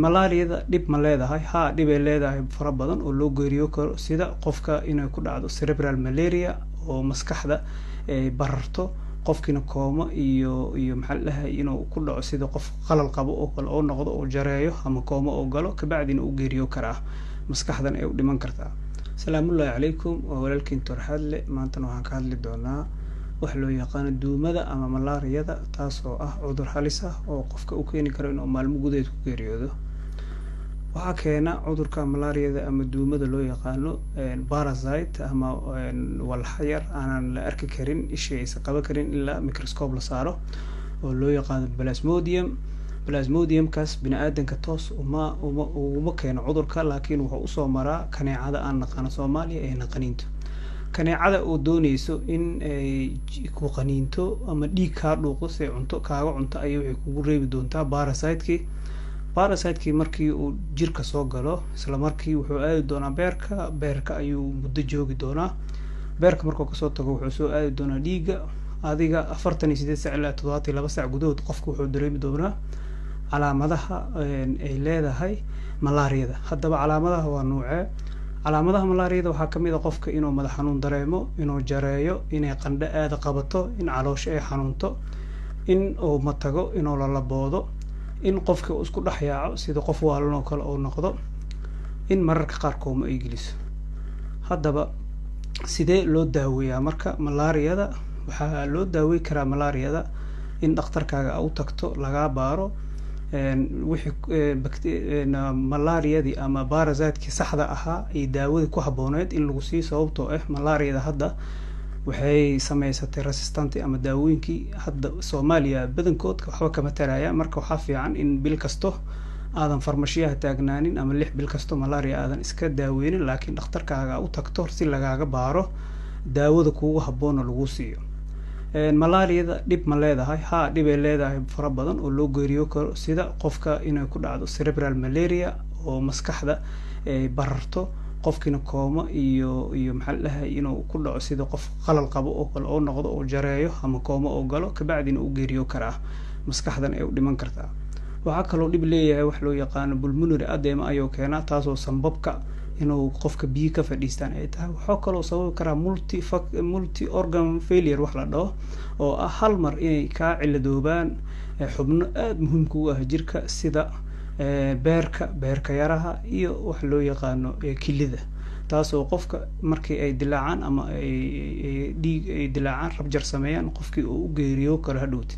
Malaariyada dhib ma leedahay? Haa, dhibay leedahay fara badan oo loo geeriyo karo, sida qofka inay ku dhacdo cerebral malaria oo maskaxda ay bararto, qofkiina kooma iyo maxaa la dhahay, inuu ku dhaco sida qof qalal qabo oo kale oo noqdo oo jareeyo ama kooma oo galo, kabacdina u geeriyo karaa, maskaxdana ay u dhiman kartaa. Asalaamullaahi calaykum, waa walaalkiin Torxadle. Maantana waxaan ka hadli doonaa waxa loo yaqaano duumada ama malaariyada, taasoo ah cudur halis ah oo qofka u keeni karo inuu maalmo gudaheed ku geeriyoodo. Waxaa keena cudurka malaariyada ama duumada loo yaqaano parasite ama walxa yar aanan la arki karin, ishii aysan qaban karin ilaa microscope la saaro, oo loo yaqaano Plasmodium. Plasmodiumkaas bini aadanka toos uma uguma keeno cudurka, laakiin wuxuu usoo maraa kaneecada aan naqaano Soomaaliya ee naqaniinto. Kaneecada oo dooneyso in ay ku qaniinto ama dhiig kaa dhuuqdo si ay cunto kaaga cunto ayay waxay kugu reebi doontaa parasite-kii. Parasite-kii markii uu jirka soo galo, isla markii wuxuu aadi doonaa beerka. Beerka ayuu muddo joogi doonaa. Beerka markuu kasoo tago, wuxuu soo aadi doonaa dhiigga. Adiga 48 sac ilaa 72 sac gudahood qofka wuxuu dareemi doonaa calaamadaha ay leedahay malaariyada. Haddaba calaamadaha waa nuucee? Calaamadaha malaariyada waxaa kamid a qofka inuu madax xanuun dareemo, inuu jareeyo, inay qandho aada qabato, in caloosha ay xanuunto, in uu matago, inuu lalaboodo, in qofka uu isku dhex yaaco sida qof waalan oo kale uu noqdo, in mararka qaar kooma ay geliso. Haddaba sidee loo daaweeyaa marka malaariyada? Waxaa loo daawey karaa malaariyada in dhakhtarkaaga u tagto, lagaa baaro wixii malaariyadii ama parasite-kii saxda ahaa iyo daawadii ku habbooneyd in lagu siiyo, sababtoo ah malaariyada hadda waxay sameysatay resistant ama daawooyinkii hadda Soomaaliya badankood waxba kama taraya. Marka waxaa fiican in bil kasto aadan farmashiyaha taagnaanin ama 6 bil kasto malaria aadan iska daaweynin, laakiin dhakhtarkaaga u tagto si lagaaga baaro, daawada kuugu habboonna lagu siiyo. Malaariyada dhib ma leedahay? Haa, dhibay leedahay fara badan oo loo geeriyo karo, sida qofka inay ku dhacdo cerebral malaria oo maskaxda ay bararto, qofkiina kooma iyo maxaa la dhahay, inuu ku dhaco sida qof qalal qabo oo kale oo noqdo oo jareeyo ama kooma oo galo, kabacdina u geeriyo karaa, maskaxdana ay u dhiman kartaa. Waxaa kaloo dhib leeyahay wax loo yaqaano pulmonary edema ayuu keenaa, taasoo sambabka inuu qofka biyo ka fadhiistaan ay tahay. Waxaa kaloo sababi karaa multi organ failure wax la dhaho, oo ah hal mar inay kaa ciladoobaan xubno aada muhiimka u ah jirka, sida beerka, beerka yaraha iyo wax loo yaqaano kilida, taasoo qofka markii ay dilaacaan ama ay dhiig ay dilaacaan, rupture sameeyaan, qofkii uu u geeriyo karo hadhowti.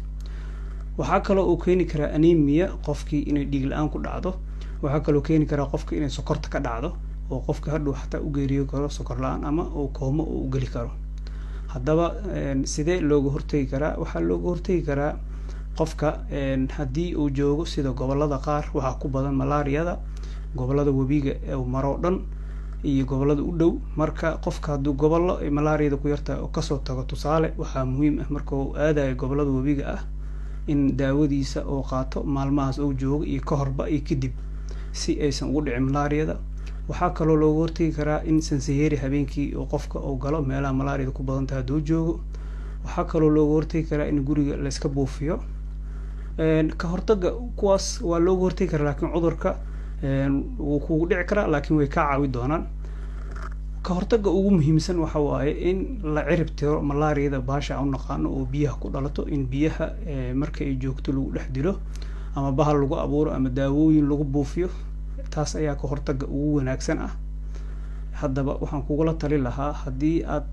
Waxaa kaloo uu keeni karaa anemia, qofkii inay dhiig la-aan ku dhacdo. Waxaa kaloo keeni karaa qofka inay sokorta ka dhacdo, oo qofka hadhow xataa u geeriyo karo sokor la-aan ama uu koomo uu geli karo. Haddaba sidee looga hortegi karaa? Waxaa looga hortegi karaa qofka haddii uu joogo sida gobolada qaar waxaa ku badan malaariyada, gobolada webiga uu maro dhan iyo gobolada u dhow. Marka qofka hadduu gobollo ay malaariyada ku yartahay oo kasoo tago, tusaale, waxaa muhiim ah marka uu aadayo gobolada webiga ah in daawadiisa uu qaato maalmahaas uu joogo iyo ka horba iyo kadib, si aysan ugu dhicin malaariyada. Waxaa kaloo looga hortegi karaa in sansaheri habeenkii uu qofka uu galo meelaha malaariyada ku badan tahay hadduu joogo. Waxaa kaloo looga hortegi karaa in guriga layska buufiyo. Ka hortaga kuwaas waa looga hortegi karaa, laakiin cudurka wuu kugu dhici karaa, laakiin way kaa caawi doonaan. Ka hortagga ugu muhiimsan waxa waaye in la cirib tiro malaariyada baasha aan u naqaano oo biyaha ku dhalato, in biyaha marka ay joogto lagu dhex dilo ama bahal lagu abuuro ama daawooyin lagu buufiyo. Taas ayaa ka hortagga ugu wanaagsan ah. Haddaba waxaan kugula tali lahaa, haddii aad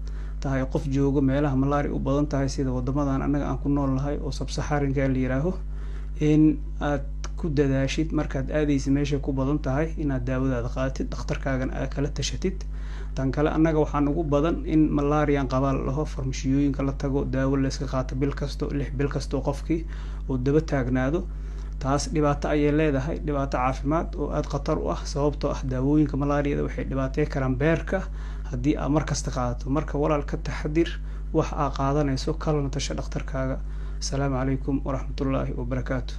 tahay qof joogo meelaha malaria u badan tahay, sida waddamadan annaga aan ku nool nahay oo sub-Saharan-ka la yiraaho, in aad ku dadaashid markaad aadaysa meeshay ku badan tahay inaad daawadaada qaadatid, dhakhtarkaagana aad kala tashatid. Tan kale, annaga waxaa nagu badan in malarian qabaa la dhaho, farmashiyooyinka la tago, daawo layska qaato bil kasto, 6 bil kasto, qofkii uu daba taagnaado. Taas dhibaato ayay leedahay, dhibaato caafimaad oo aada khatar u ah, sababtoo ah daawooyinka malaariyada waxay dhibaatey karaan beerka haddii aad mar kasta qaadato. Marka walaal, ka taxadir wax aa qaadanayso, kalana tasha dhakhtarkaaga. Asalaamu calaykum waraxmatullaahi wabarakaatu.